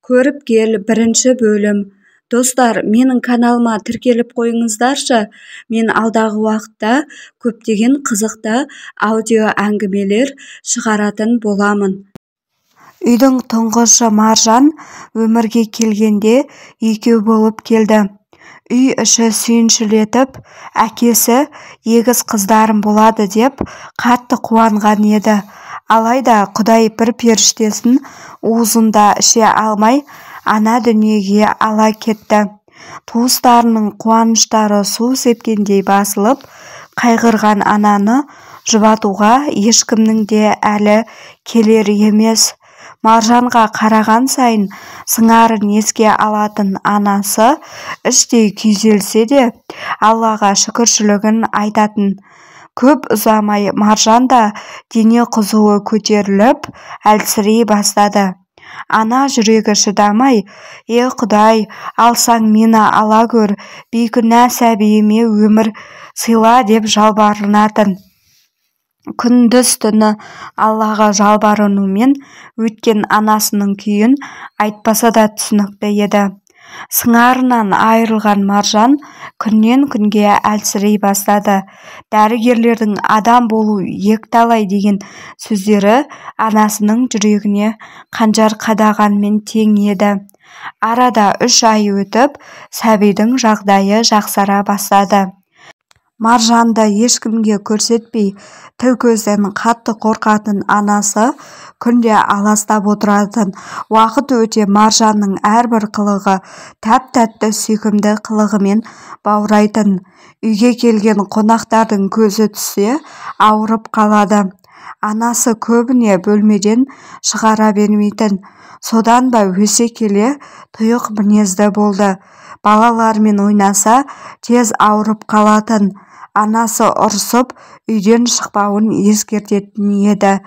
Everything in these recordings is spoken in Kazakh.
Көріпкел, бірінші бөлім. Достар, менің каналыма тіркеліп қойыңыздаршы. Мен алдағы уақытта көптеген қызықты аудио әңгімелер шығаратын боламын. Үйдің тұңғышы Маржан өмірге келгенде екеу болып келді. Үй іші сүйіншілетіп, әкесі егіз қыздарым болады деп қатты қуанған еді. Алайда Құдай бір періштесін уызын да іше алмай, ана дүниеге ала кетті. Туыстарының қуаныштары су сепкендей басылып, қайғырған ананы жұбатуға ешкімнің де әлі келер емес. Маржанға қараған сайын сыңарын еске алатын анасы іштей күйзелсе де, Аллаға шүкіршілігін айтатын. Көп ұзамай Маржан да дене қызуы көтеріліп, әлсірей бастады. Ана жүрегі шыдамай, «Е Құдай, алсаң мені ала гөр, бейкүнә сәбиіме өмір сыйла» деп жалбарынатын. Күндіз-түні Аллаға жалбарынумен өткен анасының күйін айтпаса да түсінікті еді. Сыңарынан айырылған Маржан күннен күнге әлсірей бастады. Дәрігерлердің адам болу екіталай деген сөздері анасының жүрегіне қанжар қадағанмен тең еді. Арада 3 ай өтіп, сәбидің жағдайы жақсара бастады. Маржанды ешкімге көрсетпей, тіл көзден қатты қорқатын анасы күнде аластап отыратын. Уақыт өте Маржанның әрбір қылығы тәп-тәтті сүйкімді қылығымен баурайтын. Үйге келген қонақтардың көзі түссе, ауырып қалады. Анасы көбіне бөлмеден шығара бермейтін. Содан ба өсе келе тұйық мінезді болды. Балалармен ойнаса, тез ауырып қалатын. Анасы ұрсып, үйден шықпауын ескертетін еді.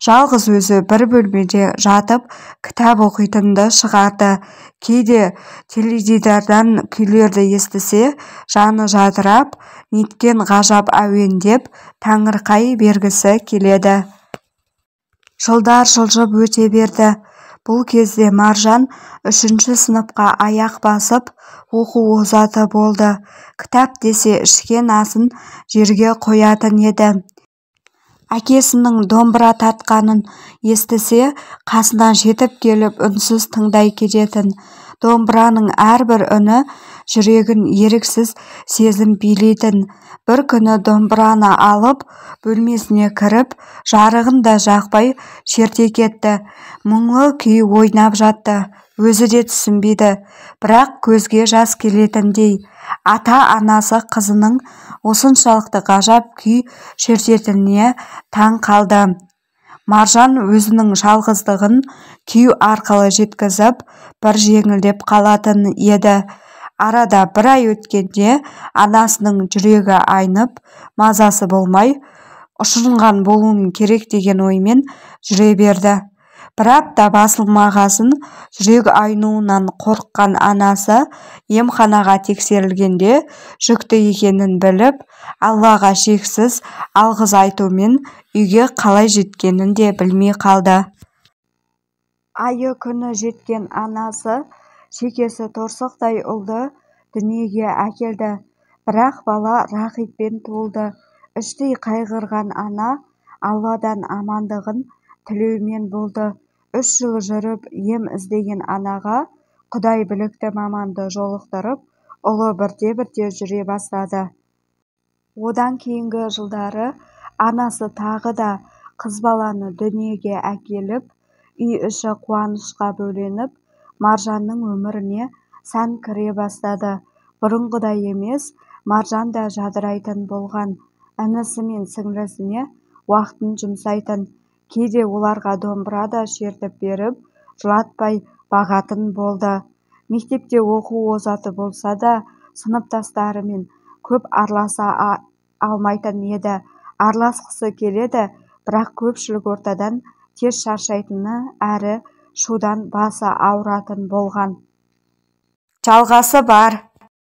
Жалғыз өзі бір бөлмеде жатып, кітап оқитынды шығарды. Кейде теледидардан күйлерді естісе, жаны жадырап, неткен ғажап әуен деп таңырқай бергісі келеді. Жылдар жылжып өте берді. Бұл кезде Маржан 3-ші сыныпқа аяқ басып, оқу озаты болды. Кітап десе ішкен асын жерге қоятын еді. Әкесінің домбыра тартқанын естісе, қасына жетіп келіп үнсіз тыңдай кететін. Домбыраның әрбір үні жүрегін еріксіз сезім билейтін. Бір күні домбыраны алып, бөлмесіне кіріп, жарығын да жақпай шерте кетті. Мұңлы күй ойнап жатты. Өзі де түсінбейді, бірақ көзге жас келетіндей. Ата-анасы қызының осыншалықты ғажап күй шертетініне таң қалды. Маржан өзінің жалғыздығын күй арқылы жеткізіп, бір жеңілдеп қалатын еді. Арада бір ай өткенде анасының жүрегі айнып, мазасы болмай, ұшырынған болуым керек деген оймен жүре берді. Бір апта басылмағасын жүрек айнуынан қорыққан анасы емханаға тексерілгенде жүкті екенін біліп, Аллаға шексіз алғыс айтумен үйге қалай жеткенін де білмей қалды. Айы күні жеткен анасы шекесі торсықтай ұлды дүниеге әкелді. Бірақ бала рахитпен туылды. Іштей қайғырған ана Алладан амандығын тілеумен болды. 3 жыл жүріп ем іздеген анаға Құдай білікті маманды жолықтырып, ұлы бірте-бірте жүре бастады. Одан кейінгі жылдары анасы тағы да қыз баланы дүниеге әкеліп, үй іші қуанышқа бөленіп, Маржанның өміріне сән кіре бастады. Бұрынғыдай емес, Маржан да жадырайтын болған. Інісі мен сіңлісіне уақытын жұмсайтын. Кейде оларға домбыра да шертіп беріп, жылатпай бағатын болды. Мектепте оқу озаты болса да, сыныптастарымен көп араласа алмайтын еді. Араласқысы келеді, бірақ көпшілік ортадан тез шаршайтыны әрі шудан басы ауыратын болған. Жалғасы бар.